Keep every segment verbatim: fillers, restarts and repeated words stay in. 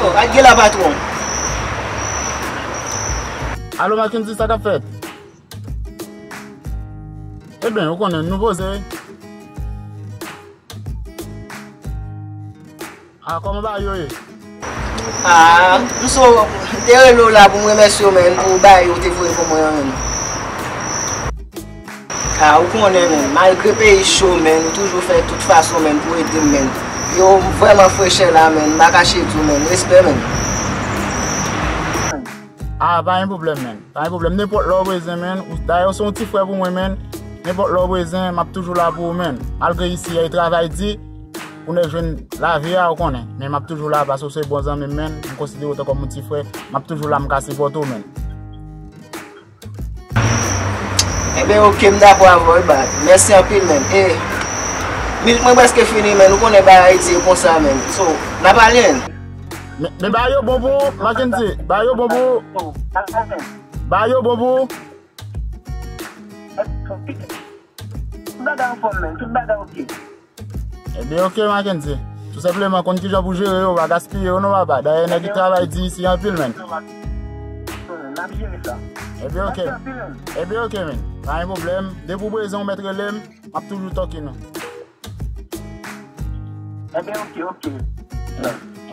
Yo, pa t gen la, patwon. Alo, Mackendy, sa k ap fèt? Ebyen, ou konnen, nou poze wi. A, kòman bagay yo ye? A, m so, m te rele w la pou m remèsye w, menn, pou bagay yo te voye pou mwen an, menn. A, ou konnen, menn, malgre peyi cho, menn, ou toujou fè tout fason, menn, pou ede m, menn. Yo, m vrèman frechè la, menn, m pa kache di w, menn, respè, menn. A, pa gen pwoblèm, menn. Pa gen pwoblèm. Nenpòt lè w bezwen, menn. Ou, dayè, ou se yon ti frè pou mwen, menn. Nenpòt lè w bezwen, m ap toujou la pou ou, menn. Malgre isi a e travay di pou nèg jwenn lavi a, ou konnen. Men m ap toujou la, paske w se bon zanmi m, menn. M konsidere w tankou yon ti frè. M ap toujou la, m ka sipòte w, menn. Enben, oke, m dakò avè w, wi, baz. Mèsi anpil, menn. E, minit mwen prèske fini, menn. Ou konnen bagay Ayiti e konsa, menn. So, n a pale, menn. Men, men bagay yo bon pou ou, Mackendy. Bagay yo bon pou ou. Bagay yo bon pou ou. Tout bagay anfòm, menn. Tout bagay oke. Ebyen, oke, Mackendy. Tou senpleman, konn kijan pou jere yo, pa gaspiye yo non, papa. Dayè, nèg ki travay di isi anpil, menn. N ap jere sa. Ebyen, oke. Mèsi anpil, menn. Ebyen, oke, menn. Pa gen pwoblèm. Depi w bezwen, ou mèt rele m. M ap toujou talk in. Ebyen, oke, oke.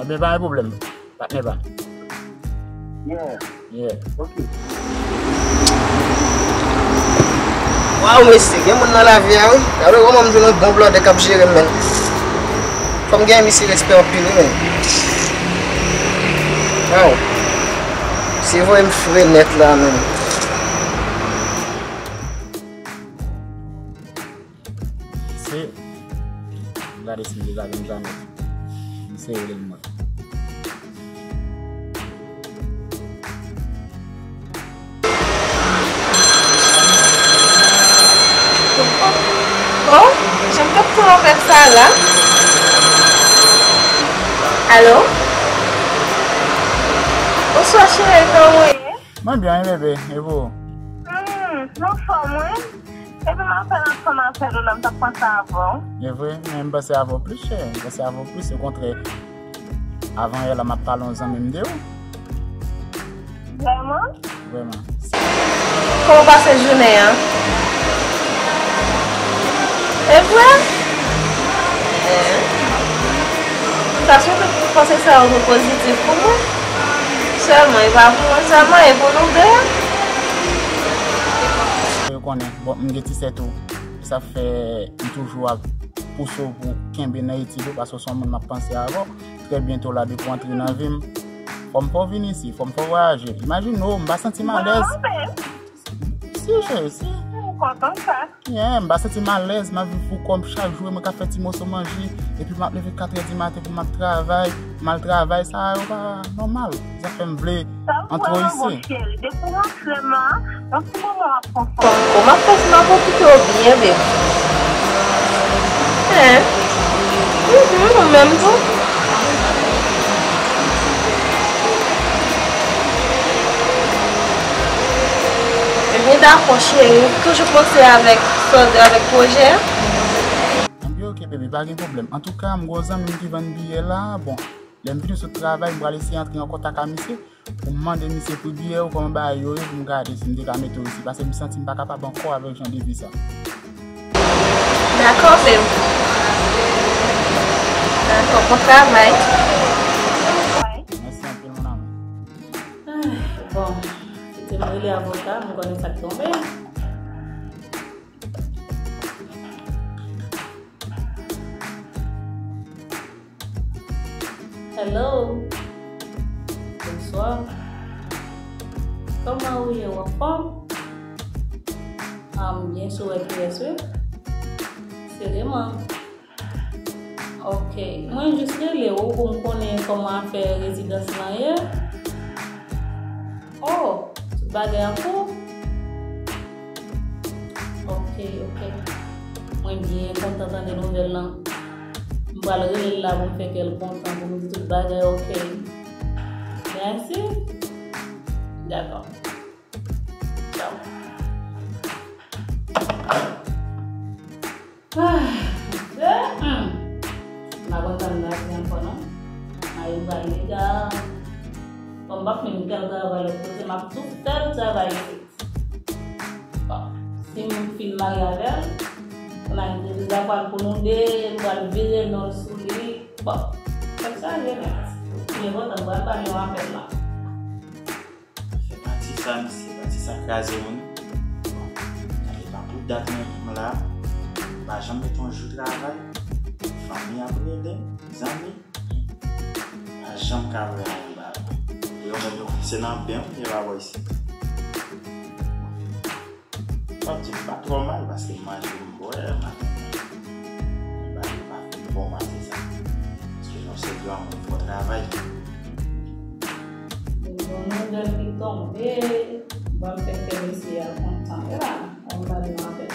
Ebyen, pa gen pwoblèm. Patnè pa m. Yeah. Yeah. Ok. Waw, mesye, gen moun nan lavi a, wi. Gade kòman m jwenn yon bon blòdè k ap jere m, menn. Fò m gen misye respè anpil, wi, menn. Waw. Misye voye m fre nèt la, menn. Se, m gade si m degaje m Janet. M sere l mwen. Oh, jan m t ap pran avèk sa la. Alo? Bonswa, cheri, kòman w ye? Mwen byen, wi, bebe. E pou ou? Hmm, m anfòm, wi. Epi m apèl ansanm avè w la, m t ap panse avè w. E vre, men m panse avè w plis, cheri. M panse avè w plis, okontrè. Avan yè la, m ap pale yon zanmi m de ou. Vrèman? Vrèman. Kòman w pase jounen an? E vre? Eh. Sa sou tout panse sa yo pozitif pou mwen. Sèlman, e pa pou mwen sèlman, e pou nou de. Yo konnen, bon, m gen ti sè tou. Sa fè m toujou ap pouse w pou w kenbe nan etid ou, paske w se yon moun m ap panse avè w. Trè byento la, depi w antre nan vi m, fò m fè w vin isi, fò m fè w vwayaje. Imajine w, m pa santi m alèz. Si, cheri, si. M kontan sa. Yeah, m pa santi m alèz, m ap viv pou kò m chak jou, e mwen k ap fè ti moso manje, epi m ap leve katrè di maten pou m ap travay, m al travay, sa yo pa nòmal. Sa fè m vle antre w isi. Depi w antre m la, yon ti moman w ap pran fòm. Bon, m ap fè, m ap okite w byen, baby. Hein? Mhm, ou menm tou. Ebyen, dakò, cheri. Toujou panse avèk, avèk pwojè a. Ebyen, oke, baby, pa gen pwoblèm. Antouka, m gen yon zanmi m ki vann biyè la. Bon, lè m vini sot travay, m pral eseye antre an kontak a misye pou m mande misye pri biyè yo, kòman bagay yo ye, pou m gade si m te ka mete w isi, paske m santi m pa kapab ankò avèk jan de vi sa. Dakò, babe. Dakò, bon travay. Mèsi anpil, mon amour. Ah, bon, kite m rele avoka, m konnen sa k tonbe. Hello. Bonswa. Kòman ou ye, w anfòm? Ah, m byen, sou wè kiyès wi. Se Raymond. Ok. Mwen jis rele w pou m konnen kòman afè rezidans lan ye. Oh, tout bagay an kou? Ok, ok. Mwen byen kontan tande nouvèl lan. M pral rele l la pou m fè kè l kontan, pou m di tout bagay ok. Mèsi. Dakò. Tchaw. Ah, eh, hmm. M pa konn sa m ta di ankò non. Ay, Travay legal. Bon, m p ap menm fè l travay lòt kote, m ap tou fè l travay isit. Bon, si m fin marye avè l, kounye a li deja pral pou nou de, m pral vire non l sou li. Bon, fè sa, je mèt. Li enpòtan, m pral ba l yon apèl la. Se pati sa, mesye, pati sa kraze moun. Bon, sa fè pa bout dat mwen menm la. M pa janm mete yon jou travay. Fanmi ap rele m, zanmi. Pa janm ka vle anba. Yo menm yo, se nan ben yo pa bò isit. M ap di m pa twò mal paske m manje, m bwè maten. M pa, m pa fin bon maten sa. Paske nou se granmoun fò travay. Bon nouvèl ki tonbe, ban m fè kè mesye a kontan. E la, an ba li yon apèl.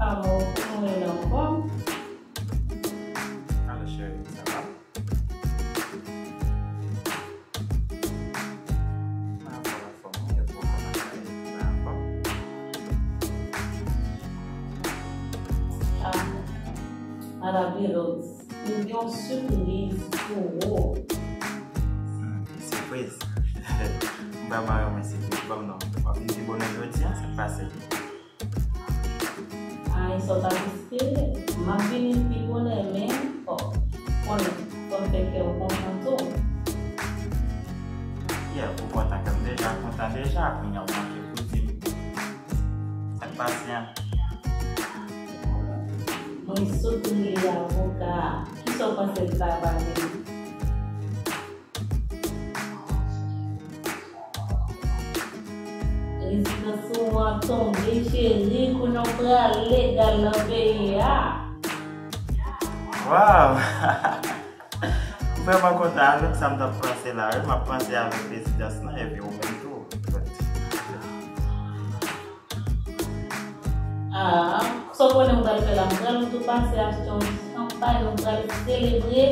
Alo, kòman w ye la, anfòm? Alo, cheri, sa va? Mwen anfòm, anfòm, wi, e pou w kòman sa ye? Mwen anfòm. Ah, Madame Beatles, nou gen yon sipriz pou ou. Hmm, sipriz? M vrèman renmen sipriz. Ban m non. W ap vin pi bonè jodi a, sa k pase? Ay, sa w t ap espere? M ap vini pi bonè, men, fò, konnen, fò m fè kè w kontan tou. Yeah, ou kontan kè m deja kontan deja, kounye a w manke pou di m. Sa k pase a? Mwen sot li avoka a. Kisa w panse l ta vale? Rezidans ou an tonbe, cheri, kounye a w pral legal nan peyi a. Waw! M vrèman kontan avèk sa m t ap panse la, wi. M ap panse avèk rezidans lan, epi ou menm tou. Ah, sa w konnen m pral fè la? M pral tou pase achte yon ti chanpay, nou pral selebre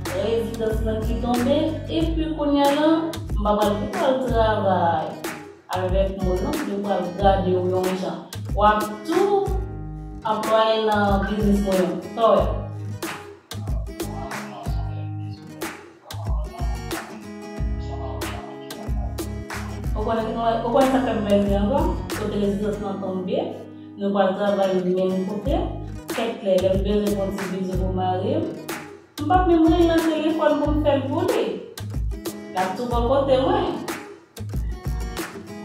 rezidans lan ki tonbe. Epi kounye a la, m pa pral tou pral travay avèk moun nan, yo pral gade w yon jan. W ap tou anplwaye nan biznis mwen an. Sa w wè? Ou konnen, ou konnen sa k fè m plezi ankò? Kote rezidans lan tonbe, nou pral travay menm kote. Kèk lè, lè m bezwen fè yon ti bizou pou mari m, m p ap menm rele l nan telefòn pou m fè l pou li. L ap tou bò kote mwen.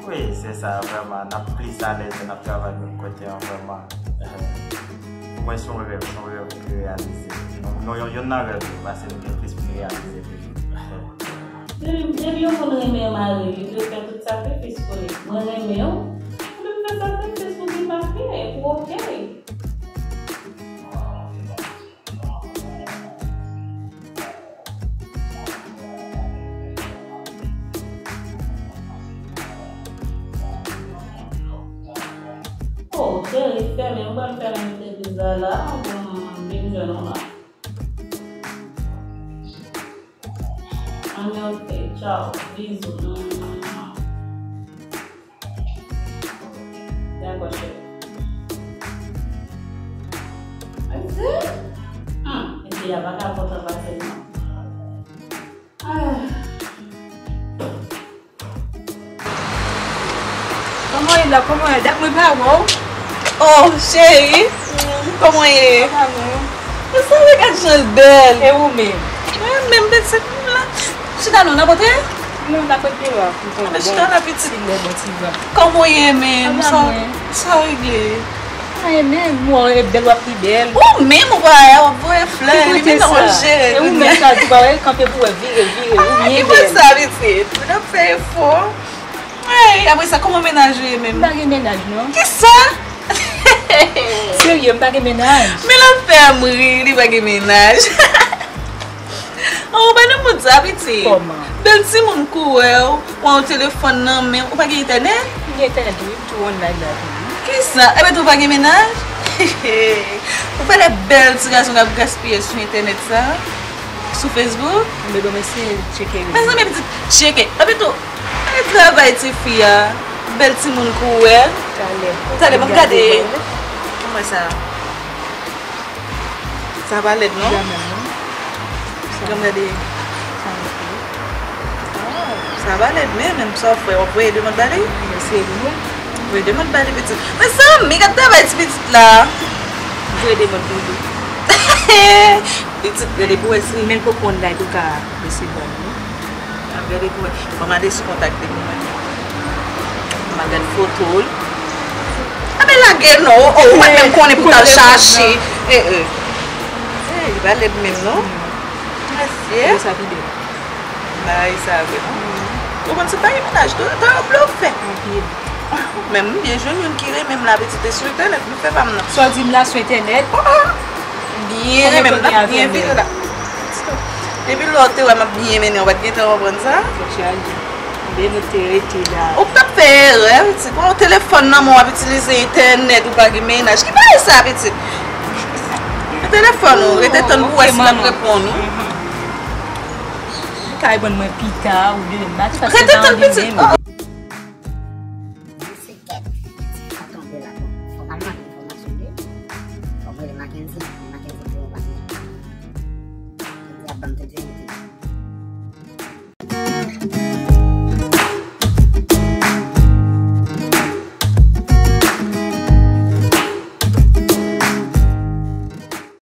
Wi, se sa, vrèman. N ap plis alèz lè n ap travay menm kote an, vrèman. Pou mwen, se yon rèv, se yon rèv ki reyalize. Nou, nou, yon, yonn nan rèv yo, paske nou gen plis pou n reyalize toujou. Depi, depi yon moun renmen mari l, li dwe fè tout sakrifis pou li. Mwen renmen w, mwen dwe fè sakrifis pou vin mache, pou oke. Oh, cheri, fèmen, m pral fèmen entrepriz la la, pou m vin jwenn ou la. Ann, ok, tchaw, bizou. Dakò, cheri. Mèsi. Hmm, mesye a pa ka kontan pase m non. Ah. Kòman w ye la? Kòman w ye? Dat mwen pa wè w. Oh, cheri. Kòman w ye? Sa va, non? Mwen sanble gad jan l bèl. E ou menm? Mwen menm, pitit mwen la. Chita non, n ap antre? Non, n ap antre deyò a. Anben, chita la, pitit. Ti lè bon ti vwa. Kòman w ye menm? Sa, sa w regle? Anyen menm, mwen e bèl w ap pi bèl. Ou menm ou pa wè, w ap voye flè, li vin nan manje. E ou menm sa di w pa wè l kanpe pou wè vire, vire, ou byen bèl. Ki sa pitit? Mwen ap fè efò. Ay, apre sa, kòman mennaj ou ye menm? M pa gen mennaj non. Kisa? Serye, m pa gen mennaj. Men l ap fè m ri, li pa gen mennaj. Oh, ou pa nan mood sa, pitit. Kòman? Bèl timoun kou wè w, w an telefòn nan men, ou pa gen entènèt? M gen entènèt wi, m tou online la tou wi. Kisa? Ebyen tou w pa gen mennaj? Ou pa lè bèl ti gason k ap gaspiye sou entènèt sa? Sou Facebook? Mwen bon, mwen se tcheke. Mezanmi, pitit, tcheke. Epi tou, e travay ti fi a. Bèl timoun kou wè. Talè. Talè, m ap gade. Kòman sa? Sa pa lèd, non? Janm menm, non? Janm gade. Sa pa lèd, men menm sa w fè, w ap voye demann ba li? Mwen se nou. Voye demann ba li, pitit. Mezanmi, gad travay ti pitit la. Voye demann pou li. Pitit, gade pou wè si. Men l poko konn lè tou ka resevwa l, non? Ap gade pou mwen. Ban m ale sou kontak li pou mwen. M al gade foto l. A, men lage non, o, ou pa t menm konnen pou t al chache. E, e. E, li pa lèd menm, non? Mesye. Sa pi bèl. Bagay sa vre, non? Ou konn se bagay mennaj tou, ta yo blofè. Anpil. Men m byen jwenn youn ki renmen m la, pitit, e sou entènèt m fè pa m nan. Sa w di m la sou entènèt? Byen renmen m, l ap byen vire la. Depi lè w te wè m ap byen mennen, w pa t gentan konprann sa? Fòk chaje. Byen nou te rete la. Ou t ap fè erè, pitit. Pran yon telefòn nan men w, w ap itilize entènèt, ou pa gen mennaj. Ki bagay sa, pitit? Nan telefòn ou, rete tann pou wè si l ap reponn ou. Ou ka reponn mwen pita, oubyen menm maten, paske m pa anvi menm. Mwen se kèt. Sa tonbe la, bon. Fò m al mande enfòmasyon de. Fò m rele Mackenzie, Mackenzie di yon bagay. Mackenzie ap ban m tout verite.